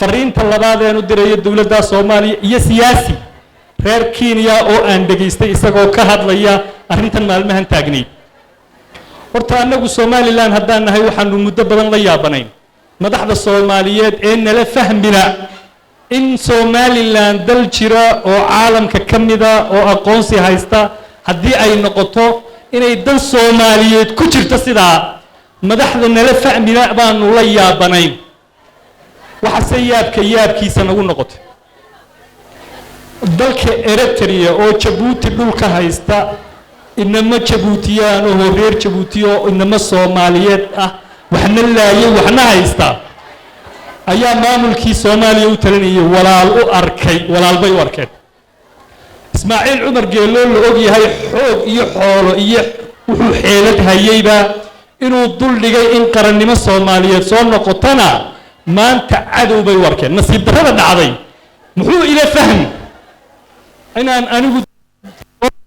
Fariinta labaad een u dirayo dowladda Soomaaliya iyo siyaasi reer Kenya oo aan dhegaystay isagoo ka hadlaya arrintan maalmahan taagnayd: horta annagu Somaliland haddaan nahay, waxaanu muddo badan la yaabanayn madaxda Soomaaliyeed ee nala fahmina in Somaliland dal jira oo caalamka ka mida oo aqoonsi haysta haddii ay noqoto inay dan Soomaaliyeed ku jirto. Sidaa madaxda nala fahmina baanu la yaabanayn. Waxase yaabka yaabkiisa nagu noqotay dalka Eritrea oo Jabuuti dhulka haysta, inama Jabuutiyaan oo reer Jabuuti oo inama Soomaaliyeed ah waxna laayay, waxna haysta, ayaa maamulkii Soomaaliya u talinayay walaal u arkay, walaal bay u arkeen. Ismaaciil Cumar Geeloo la og yahay xoog iyo xoolo iyo wuxuu xeelad hayeyba inuu dul dhigay in qarannimo Soomaaliyeed soo noqotona, maanta cadow bay u arkeen. Nasiib darrada dhacday muxuu ila fahmi inaan anigu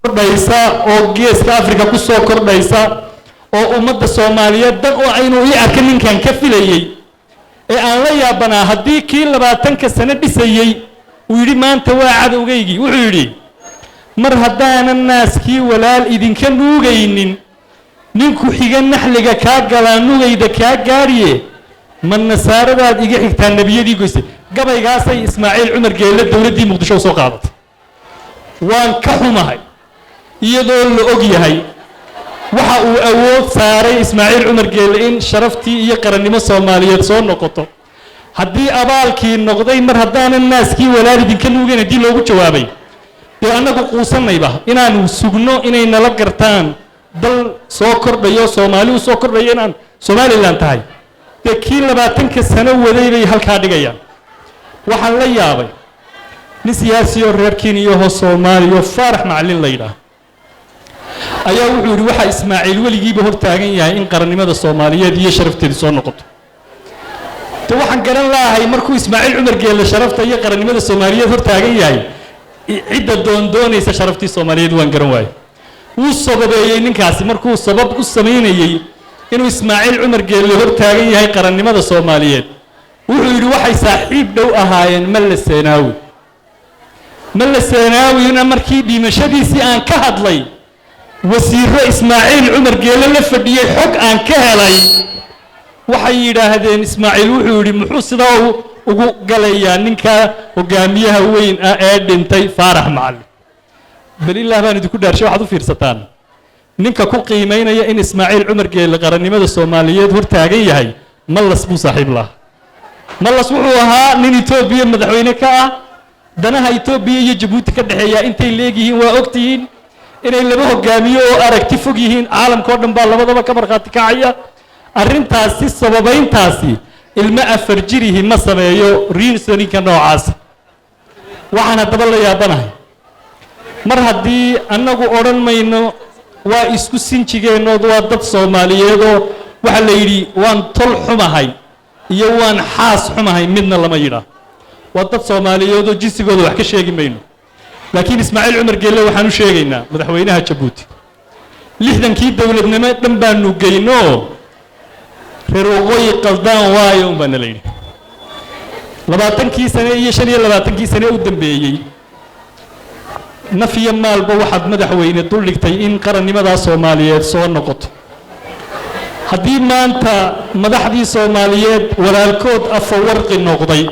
kordhaysa oo Geeska Africa ku soo kordhaysa oo ummadda Soomaaliyeed dan oo inuu ii arka ninkan ka filayey ee aan la yaabanaa, haddii kii 20-ka sano dhisayey uu yidhi maanta waa cadowgaygii. Wuxuu yidhi: "Mar haddaanan naaskii walaal idinka nuugaynin, ninku xiga naxliga kaa galaa nugayda kaa gaadhiye, ma nasaaradaad iga xigtaa nebiyadii goysay?" Gabaygaasay Ismaaciil Cumar Geelle dowladdii Muqdisho soo qaadatay. Waan ka xumahay, iyadoo la og yahay waxa uu awood saaray Ismaaciil Cumar Geelle in sharaftii iyo qarannimo Soomaaliyeed soo noqoto, haddii abaalkii noqday "mar haddaanan naaskii walaal idinka nuugayn", haddii loogu jawaabay, dee annagu quusanayba inaanu sugno inay nala gartaan dal soo kordhayo, Soomaali u soo kordhayo inaan Somaliland tahay. Dee kii 20-ka sano waday bay halkaa dhigayaan. Waxaan la yaabay nin siyaasi oo reer Kenyaho Soomaaliya oo Faarax Macalin la yidhaah ayaa wuxuu yidhi: "Waxaa Ismaaciil weligiiba hor taagan yahay in qarannimada Soomaaliyeed iyo sharafteedu soo noqoto." De waxaan garan lahay, markuu Ismaaciil Cumar Geelle sharafta iyo qarannimada Soomaaliyeed hor taagan yahay, cidda doondoonaysa sharaftii Soomaaliyeed waan garan waayey. Wuu sababeeyey ninkaasi markuu sabab u samaynayey inuu Ismaaciil Cumar Geelle hor taagan yahay qarannimada Soomaaliyeed. Wuxuu yidhi: "Waxay saaxiib dhow ahaayeen Melle Senaawi. Melle Senaawina markii dhimashadiisii aan ka hadlay, wasiirro Ismaaciil Cumar Geelle la fadhiyey xog aan ka helay waxay yidhaahdeen Ismaaciil wuxuu yidhi: 'Muxuu sidaa ugu galayaa ninka hogaamiyaha weyn ah ee dhintay, Faarax Macalin?'" Bal ilaah baan idinku dhaarshay, waxaad u fiirsataan ninka ku qiimaynaya in Ismaaciil Cumar Geelle qarannimada Soomaaliyeed hor taagan yahay. Mallas buu saaxiib lahaa. Mallas wuxuu ahaa nin Etoobiya madaxweyne ka ah. Danaha Etoobiya iyo Jabuuti ka dhexeeya intay leegyihiin waa ogtihiin. Inay laba hogaamiyo oo aragti fog yihiin caalamka oo dhan baa labadaba ka markhaati kacaya. Arrintaasi, sababayntaasi, ilmo 4 jirihi ma sameeyo reasoning-ka noocaasa. Waxaan haddaba la yaabanahay, mar haddii annagu odhan mayno waa isku sinjigeennood, waa dad Soomaaliyeedoo waxaa la yidhi waan tol xumahay iyo waan xaas xumahay midna lama yidhaah. Waa dad Soomaaliyeedoo jinsigooda wax ka sheegi mayno. Laakiin Ismaaciil Cumar Geelle waxaan u sheegaynaa, madaxweynaha Jabuuti, 60-kii dowladnimo dhan baanu geyno, reer waqooyi qaldaan waayo un baa nala yidhi. 20-kii sane iyo 25-kii sane u dambeeyey, naf iyo maalba waxaad madaxweyne duldhigtay in qarannimadaa Soomaaliyeed soo noqoto. Haddii maanta madaxdii Soomaaliyeed walaalkood Afawarqi noqday,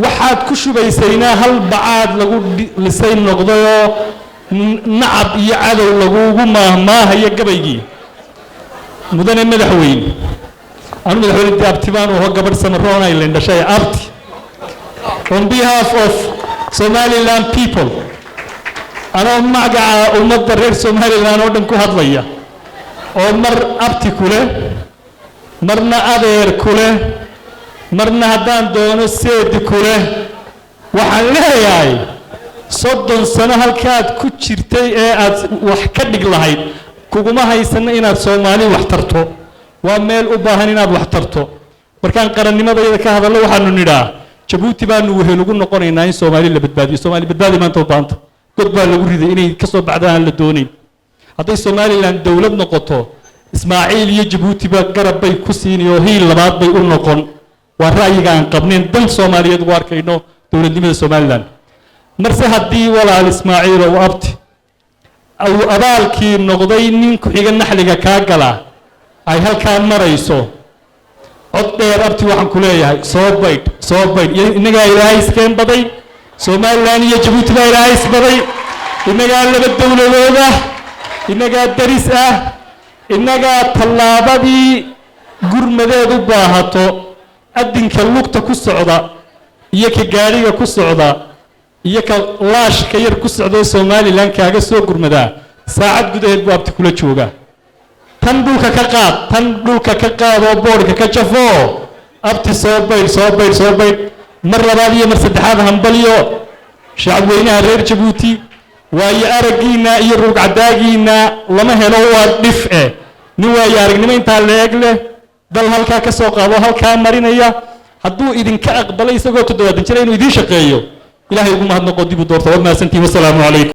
waxaad ku shubaysaynaa hal bacaad lagu lisay noqdayoo nacab iyo cadow lagugu maahmaahayo gabaygii. Mudane madaxweyne, anu madaxweyne dee abti baan aho, gabadh Samaroon ay dhashay. Abti, on behalf of Somaliland people, anoo magaca ummadda reer Somaliland oo dhan ku hadlaya, oo mar abti ku leh, marna adeer ku leh, marna haddaan doono seedi ku leh, waxaan leeyahay: 30 sano halkaad ku jirtay ee aad wax ka dhig lahayd, kuguma haysano inaad Soomaali wax tarto. Waa meel u baahan inaad wax tarto. Markaan qarannimadayada ka hadallo, waxaanu nidhaa Jabuuti baanu wehel ugu noqonaynaa in Soomaali la badbaadiyo. Soomaali badbaadi maanta u baahanta. God baa lagu riday inay ka soo baxdaan aan la doonayn. Hadday Somaliland dowlad noqoto, Ismaaciil iyo Jabuutiba garab bay ku siini oo hiil labaad bay u noqon. Waa ra'yiga aan qabnayn dan Soomaaliyeed ugu arkayno dowladnimada Somaliland. Marse haddii, walaal Ismaaciil ow, abti, uu abaalkii noqday nin ku-xiga naxliga kaa gala ay halkaa marayso, cod dheer, abti, waxaan ku leeyahay: soo baydh, soo baydh. Innagaa Ilaahay iskeen baday. Somaliland iyo Jabuuti baa Ilaahay isbaday. Innagaa laba dowladood ah, innagaa daris ah, innagaa tallaabadii gurmadeed u baahato addinka lugta ku socda iyo ka gaadhiga ku socda iyo ka laashka yar ku socda Somaliland kaaga soo gurmadaa saacad gudaheed buu abti kula joogaa. Tan dhulka ka qaad, tan dhulka ka qaad oo boodhka ka jafoo, abti, soo baydh, soo baydh, soo baydh. Mar labaad iyo mar saddexaad hambalyo shacabweynaha reer Jabuuti. Waayo araggiinna iyo ruugcadaagiinna lama helo, waa dhif eh. Nin waayo aragnimo intaa leeg leh, dal halkaa ka soo qaado, halkaa marinaya, hadduu idinka aqbalay isagoo 70 jira inuu idiin shaqeeyo, Ilahay ugu mahadnaqo, dib u doorta. Waad mahadsantihin. Wasalaamu calaykum.